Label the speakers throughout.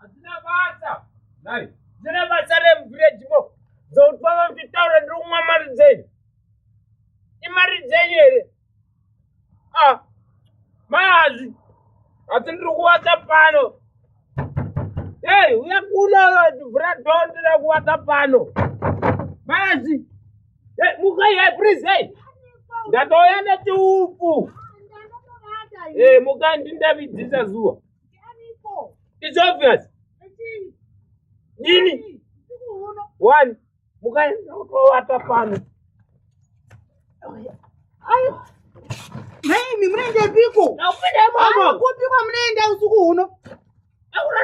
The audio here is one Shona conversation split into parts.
Speaker 1: Hazvina basa. Nhai. Zvina basa remuvillage mo. Dzokufamba muchitaura ndiri kumwa mari dzenyu. Imari dzenyu here? Ah. Mazi. Asi ndiri kuvata pano. Hey, uya kuno vhura door ndiri kuvata pano. Mazi. Hey, mukai hey, please hey. Ndatouya nechiupu. Hey, mukai ndindavidzisa zuva. It's obvious. Nini? One. Mukaenda kutovata pano.
Speaker 2: Ayo. Nhaimi munoendepiko?
Speaker 1: Ndakupinda imomo.
Speaker 2: Kupi kwamunoenda usiku huno?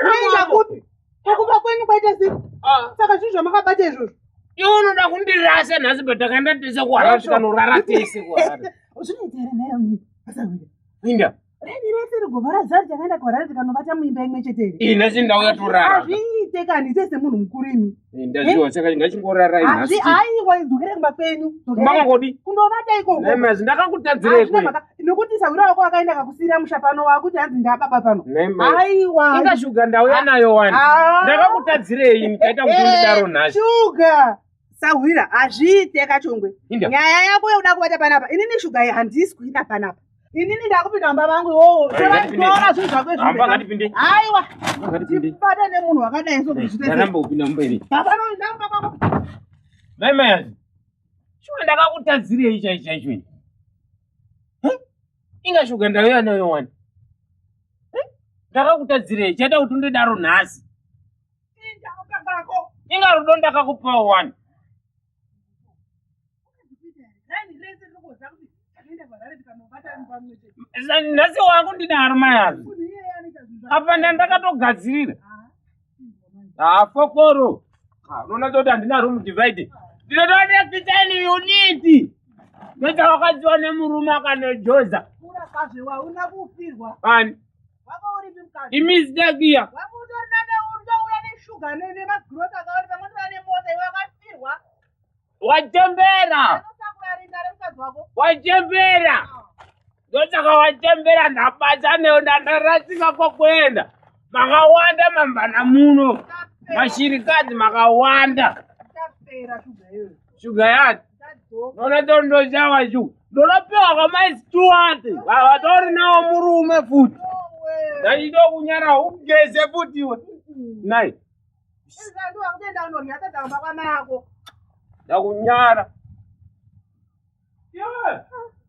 Speaker 2: Munoenda kupi? Pakuba kwenyu kwaita sei?
Speaker 1: Ah.
Speaker 2: Saka zvinhu zvamakabata izvozvo.
Speaker 1: Iwe unoda kundirasa nhasi but takaenda tese kuHarare tikanorara tese kuHarare.
Speaker 2: Zvinoita here nhaimi? Asahwira.
Speaker 1: Inda.
Speaker 2: Reni rese rigobva razara takaenda kuHarare tikanobata muimba imwe chete here?
Speaker 1: Ii nhasi ndauya torara.
Speaker 2: Hazviite kani ite semunhu mukuru imi.
Speaker 1: Ndaziwa saka ndachingorara nhasi.
Speaker 2: Aiwa dzokere kumba kwenyu.
Speaker 1: Kumba kwakodi?
Speaker 2: Kundovata ikoko.
Speaker 1: Nhai ndakakutadzirei
Speaker 2: kwe? Nokuti sahwira wako akaenda akakusiira musha pano wakuti hanzi ndababa pano. Aiwa.
Speaker 1: Inga shuga ndauya nayo wani. Ndakakutadzirei ndikaita kuti ndidaro nhasi.
Speaker 2: Shuga. Sahwira hazviite kachongwe. Nyaya yako yekuda kubata panapa inini shuga iyi handisi kuida panapa. Inini ndakupinda mumba mangu iwowo. Tora zvinhu zvako izvi.
Speaker 1: Hamba ngatipinde.
Speaker 2: Aiwa. Ndibata nemunhu wakadai so kuzvita.
Speaker 1: Ndaramba kupinda mumba ini.
Speaker 2: Baba no ndamba kwako.
Speaker 1: Mai mai. Shuwa ndakakutadzirei chaicho chaicho ini. Inga shuga ndauya nayo wani. Ndakakutadzirei chaita kuti undidaro nhasi. Inga rudo ndakakupawo wani. Nhasi wangu ndinaro mai azvo. Apa ndandakatogadzirira. Ah, fokoro. Ah, unoona kuti handina room divide. Ndinotoda kitchen unit. Ndoita wakadziwa nemurume akanojoza.
Speaker 2: Kura kwazvo wauna kufirwa.
Speaker 1: Ani?
Speaker 2: Wanga uripi mukadzi?
Speaker 1: Imistake iya.
Speaker 2: Wanga utori nane unouya neshuga nemagrowth akawanda pamwe utori nemota iwe wakafirwa.
Speaker 1: Wachembera.
Speaker 2: Anotakura rinda remukadzi wako.
Speaker 1: Wachembera. Ndosaka wachembera ndabata newe ndandarasika kwakuenda. Makawanda mambana muno. Mashirikadzi makawanda.
Speaker 2: Tapera shuga iyoyo.
Speaker 1: Shuga yati. Nona tondoshawa shuga. Ndonopiwa kwamai Stuart. Vatori nawo murume futi. Ndaito kunyara ugeze futi iwe. Nai. Ndakunyara. Yeah.